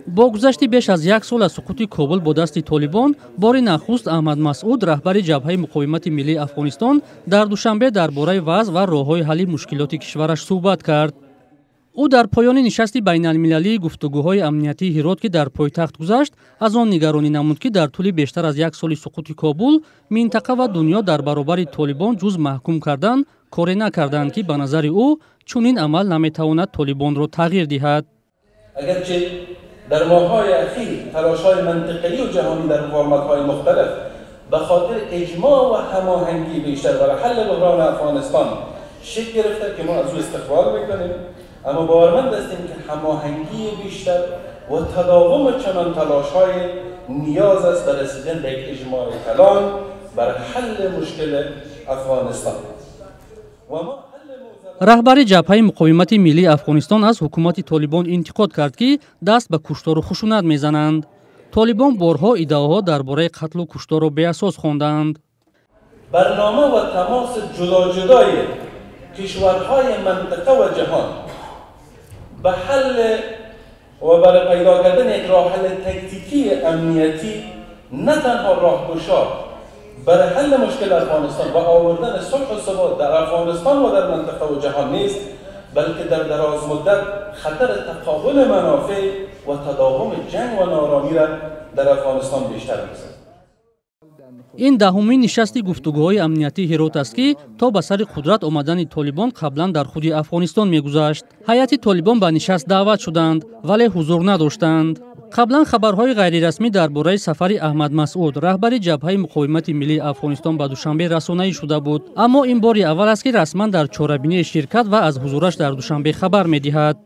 Бо гузашти беш аз як сол аз суқути Кобул бо дасти Толибон, бори нахуст Аҳмад Масъуд, раҳбари Ҷабҳаи муқовимати миллии Афғонистон, дар Душанбе дар бораи вазъ ва роҳҳои ҳалли мушкилоти кишвараш суҳбат кард. Ӯ дар поёни нишасти байналмилалии гуфтугӯҳои амниятии Ҳирот, ки дар пойтахт гузашт, аз он нигаронӣ намуд, ки дар тӯли бештар аз як соли суқути Кобул минтақа ва дунё дар баробари Толибон ҷуз маҳкум кардан коре накарданд, ки ба назари ӯ чунин амал наметавонад Толибонро тағйир диҳад. اگرچه در ماه‌های اخیر تلاش‌های منطقه‌ای و جهانی در فرمت‌های مختلف به خاطر اجماع و هماهنگی بیشتر برای حل بحران افغانستان شکل گرفته که ما از او استقبال می‌کنیم، اما باورمند هستیم که هماهنگی بیشتر و تداوم چنان تلاش‌های نیاز است به رسیدن به یک اجماع کلان برای حل مشکل افغانستان. و ما раҳбари Ҷабҳаи муқовимати миллии Афғонистон аз ҳукумати Толибон интиқод кард, ки даст ба куштору хушунат мезананд. Толибон борҳо иддаоҳо дар бораи қатлу кушторро беасос хондаанд. برنامه و تماس جدا جدای کشورهای منطقه و جهان به حل و برای پیدا کردن یک راه حل تکتیکی امنیتی نه تنها راهگشا برای حل مشکل افغانستان و آوردن صلح و ثبات در افغانستان و در منطقه و جهان نیست، بلکه در دراز مدت خطر تقابل منافع و تداوم جنگ و ناآرامی را در افغانستان بیشتر می‌سازد. Ин даҳумин нишасти гуфтугӯҳои амниятии Ҳирот аст, ки то ба сари қудрат омадани Толибон қаблан дар худи Афғонистон мегузашт. Ҳайати Толибон ба нишаст даъват шуданд, вале ҳузур надоштанд. Қаблан хабарҳои ғайрирасмӣ дар бораи сафари Аҳмад Масъуд, раҳбари Ҷабҳаи муқовимати миллии Афғонистон, ба Душанбе расонаӣ шуда буд, аммо ин бори аввал аст, ки расман дар чорабинии ширкат ва аз ҳузураш дар Душанбе хабар медиҳад.